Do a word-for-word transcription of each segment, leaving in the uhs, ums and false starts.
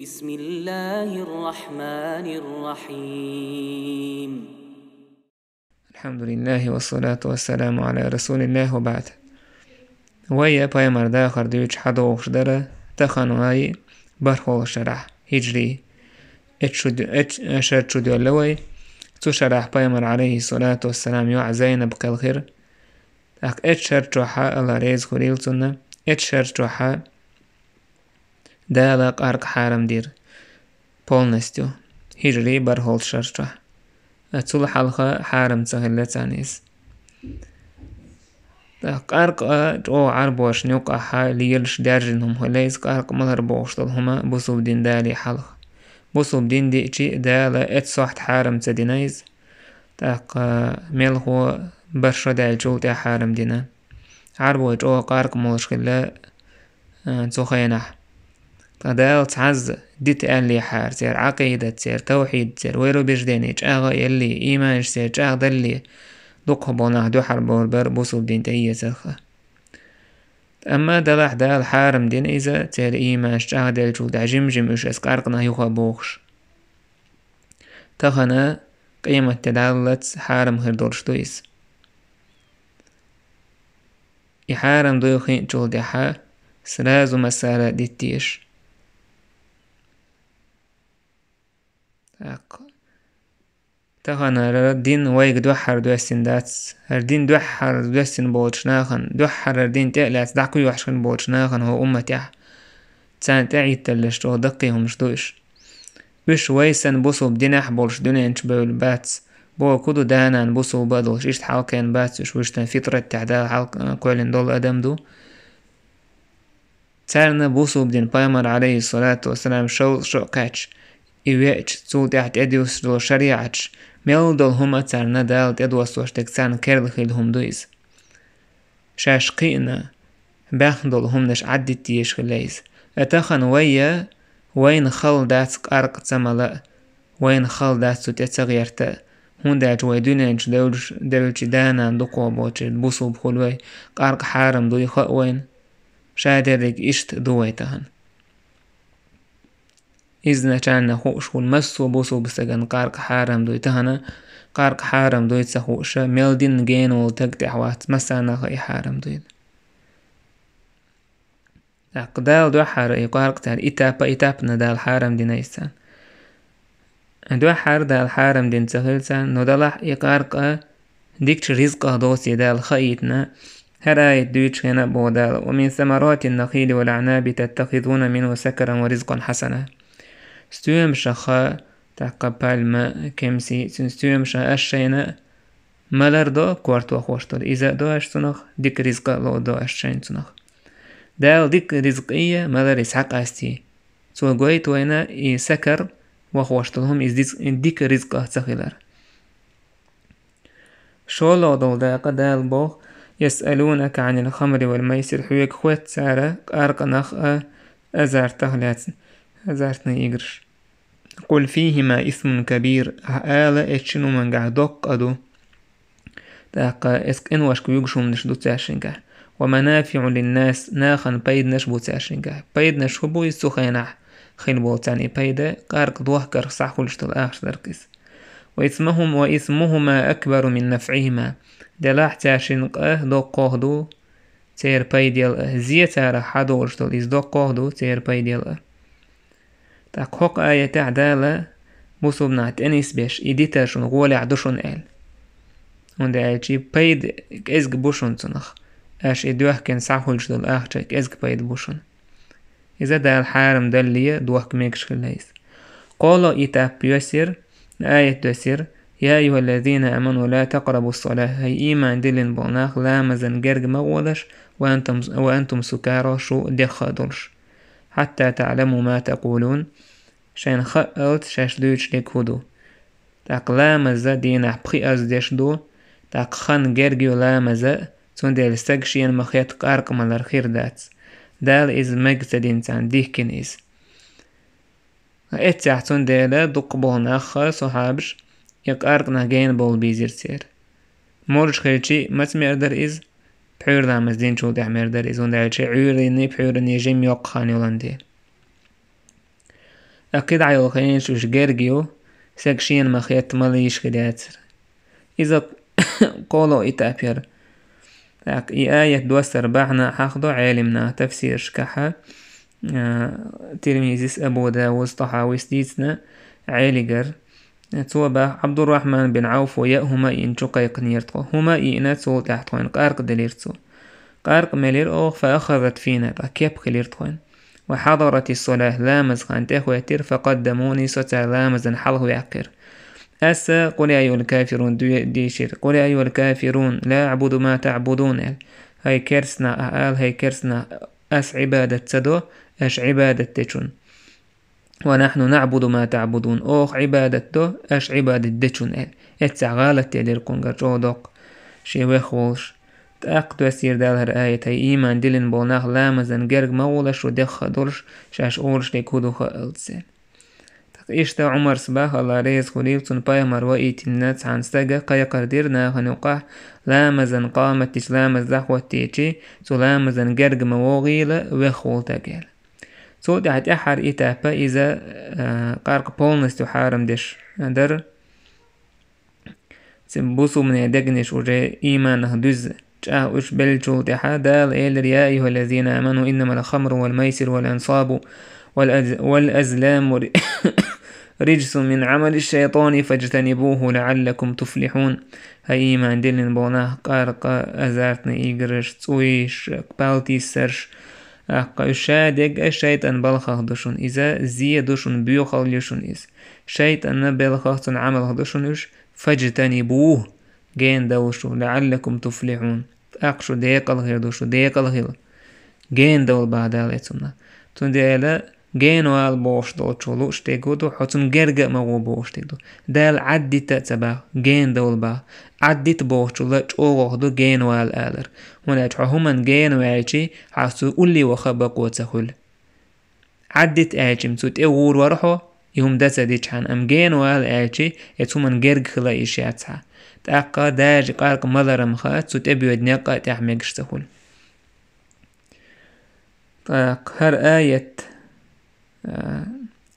بسم الله الرحمن الرحيم. الحمد لله والصلاة والسلام على رسول الله وبعد. Вай пайхамар дахар дуьйцуш хьадогӀуш дара тахан вай бархӀолгӀа шарахь, хӀиджри. Эцу шу ду-, эц-, шар чу доьлла вай. Цу шарахь пайхамар, алейхиссалату вассалам, йоӀ Зайнаб кхелхира. ТӀаккха эцу шар чохь, Алла реза хуьлийла цунна, эцу шар чохь Дала къаркъа хьарам дира полностью, хӀиджри бархӀолгӀа шар чохь. Цул хьалха хьарам ца хилла царна иза. ТӀаккха къаркъа чӀогӀа Ӏарбошна юкъахь лелаш даьржина хӀума хилла иза, къаркъа малар бохуш долу хӀума бусулба дин дале хьалха. Бусулба дин диъчи, Дала эцу сохьта хьарам ца дина иза. ТӀаккха мелхо бархӀ шо даьллачул тӀаьхьа хьарам дина. Ӏарбой чӀогӀа къаркъа молуш хилла, а, цу хенахь. Ткъа Дала цхьазза дита аьллехьара, церан Ӏакъидат, церан тавхьид, церан вероубеждение чӀагӀа а елле, ийманаш церан чӀагӀдалле, дукхахболу нах дуьхьал бовр бара бусулба дин тӀеэцарх. Амма делахь Дала хьарам дина иза, церан ийманаш чӀагӀделлачул тӀаьхьа жим-жим уьш аса къаркъанах юха бохуш. Тахана къематде даллалц хьарам хир долуш ду иза. И хьарам дуй хиъначул тӀаьхьа сразу массара а диттийша. ТӀаккха таханара дин вайга дуьххьара доьссина дац. ХӀара дин дуьххьара доьссина болчу нахана, дуьххьара дин тӀе а лаьцна дӀакхоьхьуш хин болчу нахана хӀокху умматехь, царна тӀехӀитталлаш чӀогӀа даккхий хӀумаш ду уьш. Уьш вай санна бусулба динехь а болуш дуьнен чу бевлла бац. Боху ду, да-нана бусулба а долуш, иштта хьалакхиъна бац уьш, уьш тан фитраттехь Дала хьалакхоьллина долу адам ду. Царна бусулба дин пайхамар, алейхиссалату вассалам, шовзткъа шо а кхаьчча, и веача, цул тӀаьхьа тӀедуьссуш долу шариӀаташ, мел долу хӀума царна Дала тӀедоссош дерг царна керла хилла хӀума ду иза. Шаьш кхиъна, баьхна долу хӀуманаш Ӏаддитта езаш хилла иза. Ткъа тахана вай а, вайна хала дац къаркъа ца мала а, вайна хала дац цу тӀе ца гӀерта а, хӀунда аьлча вай дуьнен чу девллачу да-нана дукхах боцург бусулба хуьлу вай, къаркъа хьарам дуй хаьа вайна. Шадерриг иштта ду вай тахана. Изначально хууш хуьлу массо а бусулба стагана къаркъа хьарам дуй тахана, къаркъа хьарам дуй ца хууша, мел динна гена волу таг тӀехь вац, массарна а хаьа и хьарам дуйла. ТӀаккха Дала дуьххьара и къаркъа царна этап-этапно Дала хьарам дина иза царна. Дуьххьара Дала хьарам дина ца хилла царна, но делахь и къаркъа дикачу ризкъах доций Дала хаийтина, хӀара аят дуьйцуш хенахь а боху Дала: «ومن ثمرات النخيل والأعناب تتخذون منه سكرا ورزقا حسنا». Стоьмашах, тӀаккха пальма, кемси, цуьнан стоьмашах аш шайна малар до, корта вахош долу, иза а до аш цунах, дика ризкъа а ло до аш шайна цунах. Дала дика ризкъий, маларий схьакъастий, Цо гойту вайна и сакар вахош долу хӀума, иза диц-, дика ризкъах ца хилар. ШолгӀа долу дакъа Дала боху: «يسألونك عن الخمر والميسر», хьоьга хоьтту цара къаркъанах а, азартах а лаьцна, азартные играш. «قل فيهما إثم كبير», ахьа ала, эцу шина хӀумангахь доккха къа ду. ТӀаккха эс къиношка вуьгуш хӀуманаш ду цаьршингахь. «ومنافع للناس», нахана пайданаш бу цаьршингахь. Пайданаш хӀун бу иза цу хенахь? Хила болу царна и пайда, къаркъа дохкарх схьахуьлуш долу ахча дара-кх иза. «وإثمهم، وإثمهما أكبر من نفعهما». Делахь цаьршинна къа доккхох ду церан пайдел а. Зе царах хьадолуш долу иза доккхох ду церан пайдел а. ТӀаккха хӀокху аятехь Дала бусулба нах тӀенисбеш, и дитар шуна гӀолехь ду шуна аьлла. ХӀунда аьлча и пайда кӀезиг бу шуна цунах. Аша и доьхкина схьахуьлуш долу ахча кӀезиг пайда бу шуна. Иза Дала хьарам далле, дохка мегаш хилла иза. КхоалгӀа этап йоьссира, аят доьссира: «يا أيها الذين آمنوا لا تقربوا الصلاة», хӀай ийман диллина болу нах, ламазан герга ма гӀолаш, «وأنتم، وأنتم سكارى», шу дехха а долуш. «حتى تعلموا ما تقولون», шайна хаалц шаьш дуьйцуш дерг хӀун ду. ТӀаккха ламаза дийнахь пхи аз деш ду, тӀаккха хан герга ю ламаза, цундела стаг шена ма-хетта къаркъа малар хир дац. Дала иза мега ца дина царна, дихкина иза. Эццехь цундела дукха болу нах, сахьабаш, и къаркъанах гена бовла бийзира церан. Мурдаш хилчи, маца мер дара иза? Пхьуьйра ламаз динчул тӀаьхьа мер дара иза, хӀунда аьлча Ӏуьйранний, пхьуьйранний жимма йоккха хан йолан де. А кхидӀа йолу хенаш уьш герга ю, стаг шена ма-хетта мала йиш хир яцара. Иза кхоло этап яра. ТӀаккха и аят доссар бахьана хьахдо Ӏелимнаха тафсирашкахьа, а, Тирмизис, Абу Давудс, Тахьавис дийцина Ӏелигара. Цо баха Ӏабдуррахьман бин Ӏавфо яа хӀума а йиъначу кхайкхинера тхо. ХӀума а йиъна, цул тӀаьхьа тхойна къаркъа делира цо. Къаркъа мелира оха, фа ахазат фина, тӀаккха кеп хилира тхойна. Ва хьадарати ссалахь, ламаз хан тӀехӀоьттира, фа къаддамуни, со цара ламазан хьалха ваьккхира. Аса къул я айюхал кафирун дуье-, дийшира. Къул я айюхал кафирун, ла аъбуду ма таъбудун, аьлла. ХӀай керстанах, ахьа ала, хӀай керстанах, ас Ӏибадат ца до аша Ӏибадат дечунна. Ва нахьну наъбуду ма таъбудун, оха Ӏибадат до аша Ӏибадат дечунна, аьлла. Эццехь гӀалат елира кхунгара чӀогӀа доккха, шен вех волуш. ТӀаккха доьссийра Дала хӀара аят, хӀай ийман диллина болу нах, ламазан герга ма гӀула шу дехха долуш, шаьш олуш дерг хӀун ду хаалц, аьлла. ТӀаккха иштта Ӏумарс баха, Алла реза хуьлийла цунна, пайхамар ваийтина цхьана стага кхайкхар дира нахана юкъахь, ламазан къамат дича, ламаз дӀахӀоттийчи, цу ламазан герга ма вогӀийла, вех волу стаг, аьлла. Цул тӀаьхьа тӀаьххьара этапа иза, а, къаркъа полностью хьарам деш дара. Цу бусулбанийн дегнаш уже ийманах дуьзна чӀагӀ уьш беллачул тӀаьхьа Дала элира: «Я айюхаллазина аману, иннамал хамру вал майсиру вал ансабу вал аз-, вал азламу ри-, риджсун мин Ӏамали шайтани фаджтанибуху лаъаллакум туфлихьун». ХӀай ийман диллина болу нах, къаркъа, азартный играш, цӀуйш, палтиссарш, тӀаккха уьш ша дерг а шайтӀан балхах ду шуна иза, зе ду шуна, боьхалла ю шуна иза. ШайтӀанна белхах, цуьнан Ӏамалх ду шуна уьш, фаджтанибуху, генадовла шу, лаъаллакум туфлихьун. ТӀаккха шу декъала хир ду, шу декъала хила. Генадовла баха Дала эцунна. Цундела генавала бохуш долчо лууш дерг хӀун ду, хьо цунна герга а ма гӀо бохуш дерг ду. Дала Ӏаддита а ца баха, генадовла баха. Ӏаддита бохучул чӀогӀах ду генавала алар. ХӀунда аьлча хьо хӀуманна генаваьлчи, хьан цу улле ваха бакъо ца хуьлу. Ӏаддита аьлчи-м цу тӀе гӀур вара хьо, и хӀума дан ца дичхьана, амма генавала аьлчи, эцу хӀуманна герга хила йиш яц хьан. ТӀаккха даже къаркъа маларам хаа, цу тӀе боьду некъ а тӀехь мегаш ца хуьлу. ТӀаккха хӀара аят, а,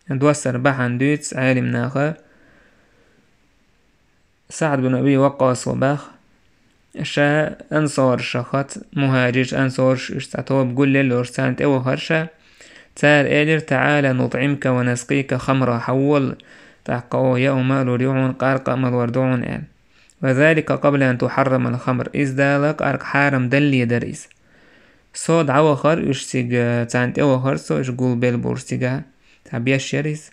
доссар бахьана дуьйцу Ӏелимнаха. СаӀд бин Аби Ваккъасо баха, ша ансоршах хац, мухӀажирш, ансорш, уьш цхьа тоба гулъеллалуш, царна тӀе вахара ша. Цара элира: «ТаӀала нутӀимка ва наскъика хамра, хьавола, тӀаккха оха яа хӀума а лур ю хьуна, къаркъа а малор ду хьуна», – аьлла. «Ва залика къабла ан тухьаррамал хамр», иза Дала къаркъа хьарам далле дара иза. Со дӀавахара уьш цига, царна тӀе вахара со, уьш гулбелла болуш цигахь, цхьа беш яра иза.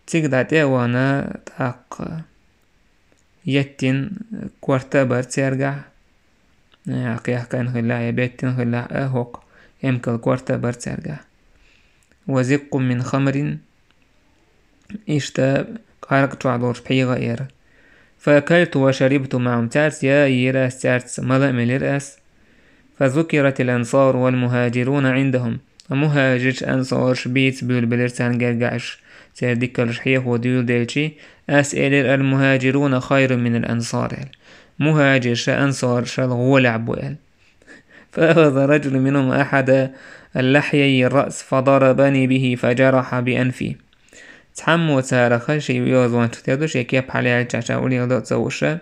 Цига дӀа тӀе а вахана, тӀаккха еттина корта а бара цаьргахь, я кхехкана хилла, я беттина хилла, а хӀокху эмкал корта а бара цаьргахь. «Ва зиккъун мин хамрин», иштта къаркъа чохь долуш пхьегӀа а яра. «Фа акалту ва шарибту маӀахум», цаьрца яа йира ас, цаьрца мала а мелира ас. «Фа зукиратил ансару вал мухӀажируна Ӏиндахум». Ткъа мухӀажирш, ансорш бийца буьйлабелира царна гергахь уьш, церан дикаллаш хьехо дуьйладелчи, ас элира: «Ал-мухӀажируна хайрун минал ансар», – аьлла. МухӀажирш ансоршал гӀолехь бу аьлла. «Фа-ахаза ражулун минхум ахьада лахьяйи раъс фадарабани бихи фаджараха бианфи». Цхьаммо царах шен йозанчух тера ду, шен кеп хьалаьлча, ша уллехь до а ца вуша.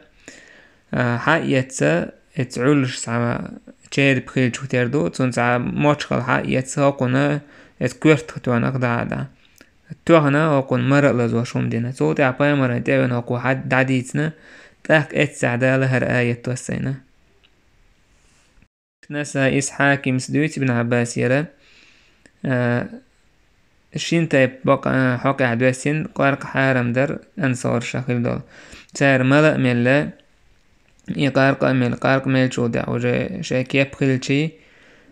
А, хьаэца, эца Ӏуьллуш цхьа черпа хилчух тера ду, цунна цхьа мочхал хьаэца, хӀокхунна эца коьртах тоьхнарг дӀа а дӀа. Тоьхна, хӀокхунна мара а лазош хӀума дина. Цул тӀаьхьа пайхамаран тӀе а веана, хӀокхо хьа-, дӀадийцина, тӀаккха эццехь Дала хӀара аят доссийна. Насаис, Хьакимс дуьйцу Ибн Ӏаббасера, а, шин тайпа бакъ-, а, хьокъехь доьссина къаркъа хьарам дара ансорша хила долу. Цара мала а мелла, и къаркъа а мелла, къаркъа меллачул тӀаьхьа уже шайн кеп хилчий,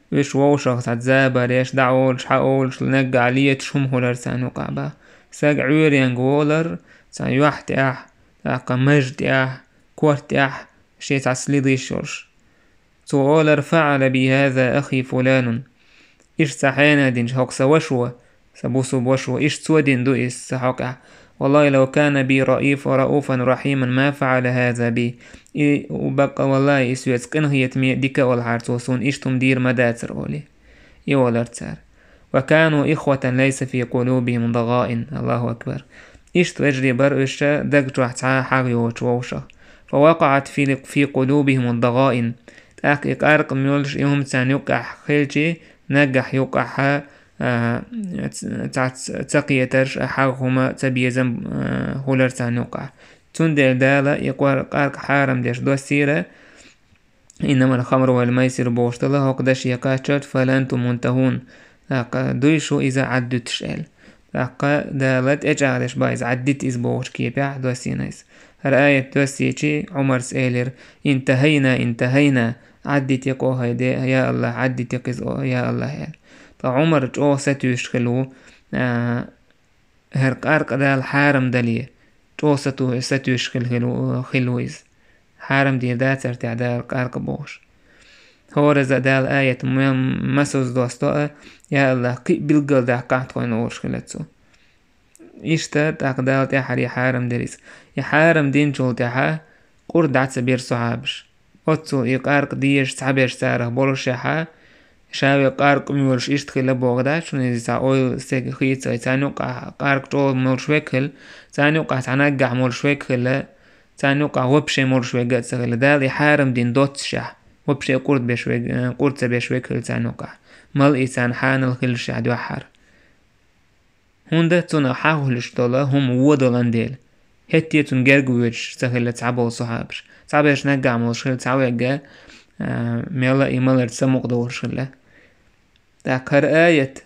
уьш вовшах цхьа забар еш, дӀаолуш, хьаолуш, наггахь леташ хӀума хуьлура царна юкъахь баха. Стаг Ӏуьйренга волар, цхьа юьхь тӀехь, тӀаккха маж тӀехь, корта тӀехь, шен цхьа следы йолуш. Цо олар: «ФаӀала би хаза ахи фуланун». Иштта сан хьенан динчу хӀокху сан вашо, сан бусулба вашо, иштта цо дина ду иза сан хьокъехь. «Валлахи, лав кана би раиф-, рауфан рахьиман, ма фаӀала хаза би». И, баккъалла, валлахи, и соьца къинхетаме а, дика а валахьара, цо суна иштта хӀума дийр ма дацара, олий. И олар цара. وكانوا إخوة ليس في قلوبهم ضغائن. الله أكبر. Иштта вежарий бара уьш, даг чохь цхьа а хьагӀ йоцуш вовшах. فوقعت في، في قلوبهم الضغائن. ТӀаккха и къаркъа муьлш, и хӀума царна юккъехь хилчи, наггахь юккъехь, а, ц-, цхьацца ца кхетарш, а, хьагӀ хӀума, ца безам, а, хулар царна юккъехь. Цундела Дала и къар-, къаркъа хьарам деш доссийра, «إنما الخمر والميسر» бохуш долу хӀокху даше кхаччалц, «فهل أنتم منتهون». ТӀаккха дуй шу иза Ӏаддуьтуш аьлла. ТӀаккха Дала тӀечӀагӀдеш бан иза, Ӏаддита иза бохучу кепехь доссийна иза. ХӀара аят доссийчи Ӏумарс элира: «انتهينا، انتهينا, Ӏаддитекъо хӀай де, я АллахӀ, Ӏаддитекъ иза, о, я АллахӀ», аьлла. Ткъа Ӏумар чӀогӀа сатуьйсуш хилла ву, а, хӀара къаркъа Дала хьарам дале, чӀогӀа сату-, сатуьйсуш хилла, хилла, хилла ву иза. Хьарам дийр дацара техьа Дала къаркъа бохуш. ХӀоразза Дала аят ма-, масазза досто а, я АллахӀ, кхин а билггал даккхахьа тхуна олуш хилла цо. Иштта тӀаккха Дала тӀаьххьара и хьарам дира иза. И хьарам динчул тӀаьхьа къурд дӀа ца бира сахьабаш. Оццул и къаркъа дезаш цхьаберш царах болушехьа, ша ве къаркъа муьйлуш иштта хилла боху дац шуна иза, цхьа ойла стеган хийца, царна юккъахь къаркъа чӀогӀа молуш вег хилла, царна юккъахь цхьа наггахь молуш вег хилла, царна юккъахь вообще молуш вег а ца хилла. Дала и хьарам дина доццушехь, вообще къурд беш вег, э, къурд ца беш вег хилла царна юккъахь. Мала и царна хьанал хиллашехь дуьххьара. ХӀунда цунах хьахулуш долу хӀума вон долан дела. ХӀетте цунна герга воьдуш ца хилла цхьаболу сахьабаш. Цхьаберш наггахь молуш хилла, цхьа вегга, а, мелла а и маларца самукъа долуш хилла. ТӀаккха хӀара аят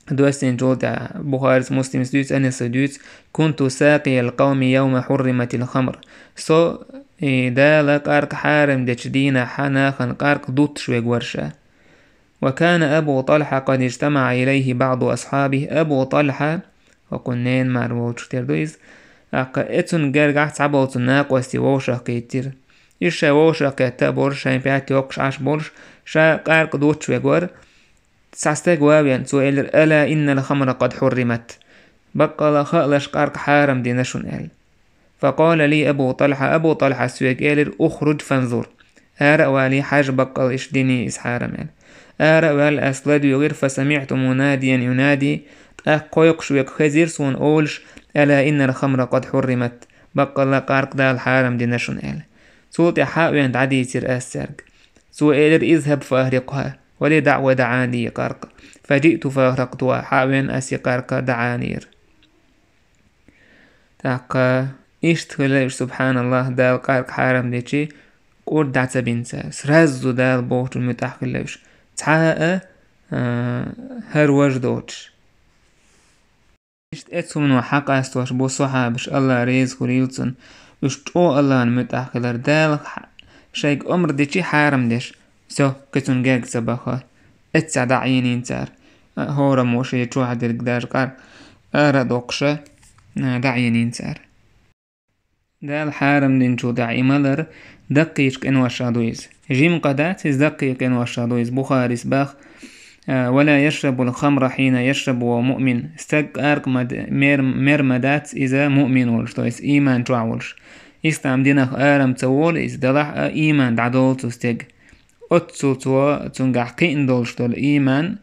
доссийначул тӀаьхьа Бухарис, Муслимс дуьйцу, Анаса дуьйцу: «كنت ساقي القوم يوم حرمت الخمر». Со, и Дала къаркъа хьарам дечу дийнахь нахана къаркъа дуттуш вег вара ша. «وكان أبو طلحة قد اجتمع إليه بعض أصحابه». Абу ТӀалхьа, хӀокхун ненан мар волчух тера ду иза, тӀаккха и цунна гергахь цхьаболу цунна накъостий вовшах кхийтира. Иза шайн вовшах кхетта а болуш, шайн пӀаьтта йоккхуш Ӏаш болуш, ша къаркъа дуттуш вег вара. Цхьа стаг ван веана, цо элира: «ألا إن الخمر قد حرمت». Баккъалла хаалаш, къаркъа хьарам дина шуна аьлла. «فقال لي أبو طلحة», Абу ТӀалхьас соьга элира: «اخرج فانظر». Ара а валий, хьажа, баккъалла иштта диний иза хьарам аьлла. Ара а ваьлла, ас ладуьйгӀира: «فسمعت مناديا ينادي», тӀаккха кхойкхуш вег хезира суна олуш: «ألا إن الخمر قد حرمت», баккъалла къаркъа Дала хьарам дина шуна аьлла. Цул тӀаьхьа хьа а веана дӀадийцира ас цаьрга. Цо элира: «اذهب فأحرقها», вали, дӀа а вай, дӀа а дийр къаркъа. «فجئت فأحرقتها», хьа а веана ас и къаркъа дӀа а дийр. ТӀаккха иштта хилла уьш, субхьаналлахӀ, Дала къаркъа хьарам дечи, къурд дӀа ца бина цара. Сразу Дала бохучун муьтӀахь хилла уьш. Цхьа а, а, хӀара важа доцуш. Иштта эцу хӀумано хьакъастош бу сахьабаш, АллахӀ реза хуьлийла цунна. Уьш чӀогӀа АллахӀан муьтӀахь хилар. Дала хьа-, шайга омра дечи хьарам деш. Всё, кхин цунна герга ца баха. Эццахь дӀа а йинийна цара. ХӀораммо шен чохь дерг даже къар ара а доккхуша, а, дӀа а йинийна цара. Дала хьарам динчул тӀаьхьа и малар даккхийчу къиношах ду иза. Жима къа дац иза, даккхий къиношах ду иза. Бухарис баха: «ولا يشرب الخمر حين يشرب وهو مؤمن». Стаг къаркъа ма д-, мер, мер ма дац иза муъмин волуш, то есть ийман чохь волуш. Ислам динах арам ца волу иза, делахь а ийман дӀадолу цу стеган. Оццул цо, цуьнгахь кхиъна долуш долу ийман,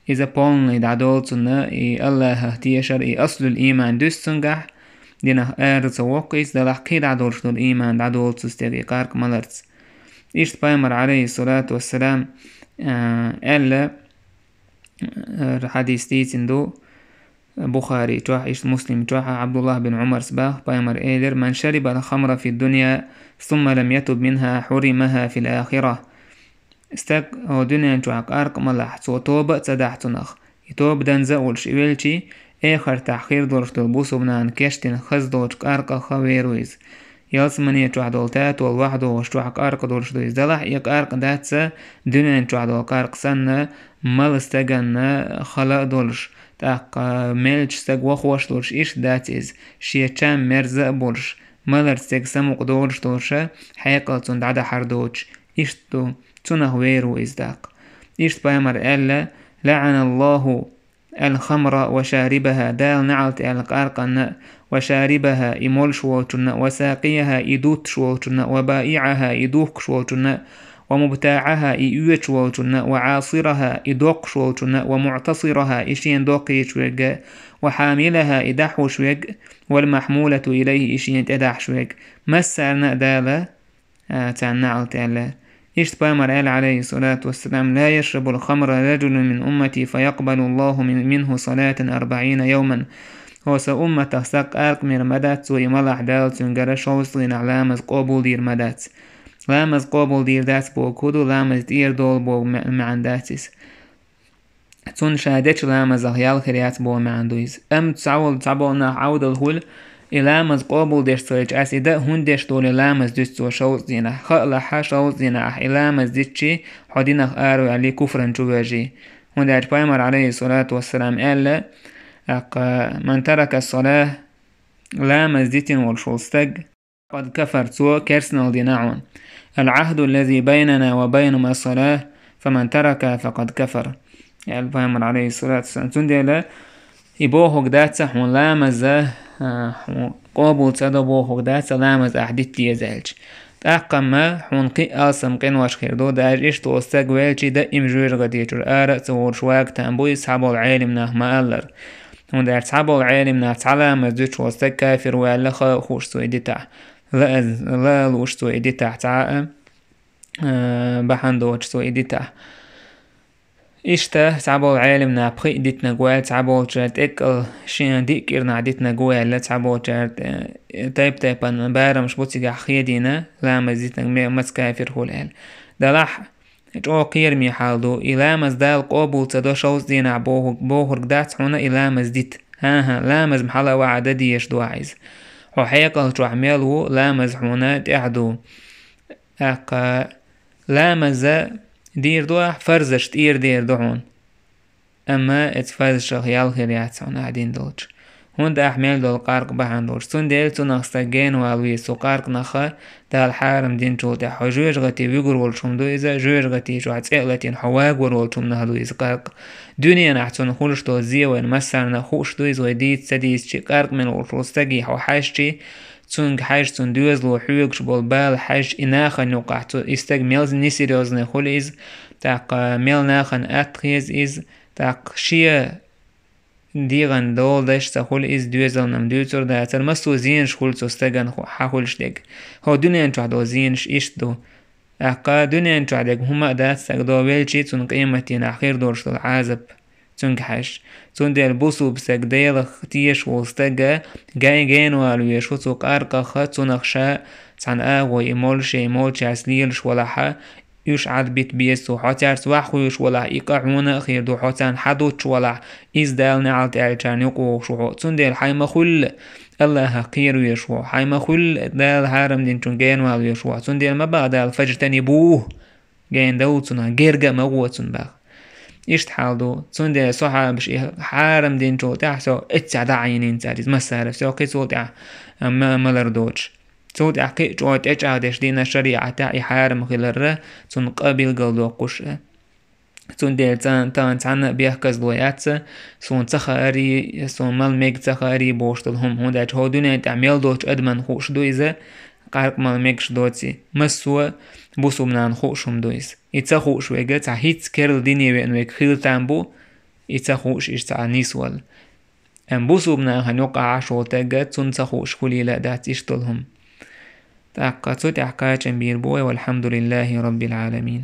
иза полный дӀадолу цунна, и АллахӀах тешар, и аслул ийман дуьсу цуьнгахь, динах ара ца воккху иза, делахь кхин дӀадолуш долу ийман дӀадолу цу стеган и къаркъа маларца. Иштта Пайхамар, Ӏалайхиссалату вассалам, а, аьлла, а, хьадис дийцина ду, Бухари чохь, иштта Муслим чохь а, ӀабдуллахӀ бин Ӏумарс баха, Пайхамар элира: «من شرب الخمر في الدنيا ثم لم يتب منها حرمها في الآخرة». Стаг хӀокху дуьнен чохь къаркъа малахь, цо тоба а ца дахь цунах, и тоба данза а волуш и велчий, эхартахь хир долуш долу бусулба нана кечдина хаза долчу къаркъах вер ву иза. Ялсамане чохь долу тато вахдохуш чохь къаркъа долуш ду иза. Делахь и къаркъа дац дуьнен чохь долу къаркъа санна, мала стаганна хала а долуш, тӀаккха мелча стаг вахош долуш иштта дац иза, шен чам мерза а болуш, малар стеган самукъа долуш долуша, хьекъал цунна дӀадахьар доцуш, иштта ду, цунах вер ву иза тӀаккха. Иштта Пайхамар аьлла: «لعن الله الخمر وشاربها», Дала неӀалт аьлла къаркъанна, «وشاربها», и молуш волчунна, «وساقيها», и дуттуш волчунна, «وبائعها», и духкуш волчунна, ومبتاعها, и оьцуш волчунна, وعاصرها, и доккхуш волчунна, ومعتصرها, и шена доккхийчу верг, وحاملها, и дӀахьош верг, والمحمولة إليه, и шена тӀедахьаш верг. Массарна а Дала, а, царна наӀалт аьлла. Иштта пайхамар аьлла, عليه الصلاة والسلام: لا يشرب الخمر رجل من أمتي فيقبل الله من-, منه صلاة أربعين يوما. Хьо сан умматах саг къаркъа мер ма дац, цо и малахь Дала цуьнгара шовзткъа дийнахь ламаз къобалдийр ма дац. Ламаз къобалдийр дац боху хӀун ду, ламаз тӀера долу боху ма-, маьӀна дац иза. Цунна ша дечу ламазах ял хир яц боху маьӀна ду иза. Амма цхьаволу цхьаболу нах Ӏовдал хуьлу, и ламаз къобалдеш ца хилча, ас и дан хӀунда деш долу, и ламаз дуьту цо шовзткъа дийнахь. Хаалахь, шовзткъа дийнахь ахь и ламаз дитчи, хьо динах араваьлли, куфран чу вежи. ХӀунда аьлча пайхамар, عليه الصلاة والسلام, аьлла: أق-, من ترك الصلاة, ламаз дитина волуш волу стаг, فقد كفر, цо керстанал дина хьуна. العهد الذي بيننا وبينهم الصلاة، فمن تركها فقد كفر, аьлла пайхамар, عليه الصلاة والسلام. Цундела и бохург дац хьуна ламаз, а, хьуна къобал ца до бохург дац, ламаз ахь дита деза аьлча. ТӀаккха-м хьуна кхин а алсам къинош хир ду, даже иштта волу стаг велчи, даим жоьжахати чуьра ара а ца волуш вагатан бу иза, цхьаболу Ӏелам нах ма-аллара. ХӀунда аьлча цхьаболу Ӏелам нах цхьа ламаз дуьтуш волу стаг кафир ву аьлла, ха а хууш цо и дитахь, ла а, ла а лууш цо и дитахь, цхьа а, а, бахьана доцуш цо и дитахь. Иштта цхьаболу Ӏелам нах пхиъ дитинарг ву аьлла, цхьаболчара тӀеккъал шен диъ кӀирнахь дитинарг ву аьлла, цхьаболчара, э, тайп-тайпана барамаш бу цигахь хедийна, ламаз дитинарг ме-, маца кафир хуьлу аьлла. Делахь чӀогӀа кхераме хьал ду, и ламаз Дала къобал ца до шовзткъа дийнахь боху-, бохург дац хьуна и ламаз дита. ХӀан-хӀа, ламаз-м хьала а ваха дан дезаш ду ахь иза. Хьо хьекъал чохь мел ву, ламаз хьуна тӀехь ду. ТӀаккха ламаз дийр ду ахь, фарзаш тӀера дийр ду хьуна. Амма эцу фарзашах ял хир яц хьуна ахь дина долчу. ХӀунда ахь мел долу къаркъа бахьана долуш. Цундела цунах стаг генавала веза, цу къаркъанах Дала хьарам динчул тӀаьхьа. Хьо жоьжахати вуьгур волчу хӀума ду иза, жоьжахати чохь цӀе а латийна хьо вагор волчу хӀуманах ду иза къаркъа. Дуьненахь цунна хуьлуш долу зе вайна массарна а хууш ду иза, вай дийца ца дийцичи, къаркъа мел волуш волу стаге хьо хьаьжчи, цуьнга хьаьжча, цуьнан доьзало хьоьгуш болу бала хьаьжча, и нахана юкъахь цу, и стаг мел несерьёзный хуьлу иза, тӀаккха мел нахана атта хеза иза, тӀаккха шен дегӀан дола дайш ца хуьлу иза, доьзална-м дуьйцур дацара, массо а зенаш хуьлу цу стагана ху-, хьан хуьлуш дерг. ХӀокху дуьнен чохь долу зенаш иштта ду. ТӀаккха дуьнен чохь дерг хӀума а дац, стаг дӀавелчи, цунна къематдийнахь хир долуш долу Ӏазап цуьнга хьаьжча. Цундела бусулба стаг, Делах тешаш волу стаг гай-, генавала везаш ву цу къаркъах, цунах ша цхьана агӀор и молуш, и молчаьрца лелаш валахь, уьш Ӏад бита беза цо, хьо цаьрца ваха хуьйш валахь, и къа хьуна а хир ду, хьо царна хьадуттуш валахь, иза Дала неӀалт аьллачарна юкъа вогӀуш ву хьо. Цундела хьайн ма-хуьллу, Аллахах кхера везаш ву хьо, хьайн ма-хуьллу, Дала хьарам динчун генавала везаш ву хьо. Цундела ма баха Дала: «Фаджтанибугьу», гена довла цунах, герга а ма гӀо цунна баха. Иштта хьал ду. Цундела сахьабаш и хьарам динчул тӀаьхьа со эццехь дӀа а Ӏийнийна цара иза массара, со кхин цул тӀаьхьа ма-, малар доцуш. Цул тӀаьхьа кхин а чӀогӀа тӀечӀагӀдеш дина шариӀатехь и хьарам хиларра, цунна къа билгалдоккхуш. Цундела цан-, тахана цхьанна а бехказло яц, суна ца хаарий, суна мала мега ца хаарий бохуш долу хӀума, хӀунда аьлча хӀокху дуьнен тӀехь мел долчу адамна хууш ду иза, къаркъа мала мегаш доций. Массо а бусулба нахана хууш хӀума ду иза. И ца хууш верг цхьа хӀинцца керла дине веана верг хила там бу, и ца хууш иза цхьа нисвала. Амма бусулба нахана юкъахь Ӏаш волу стаг, цунна ца хууш хуьлийла а дац иштта долу хӀума. ТӀаккха цу тӀехь кхачам бийр бу вай, والحمد لله رب العالمين.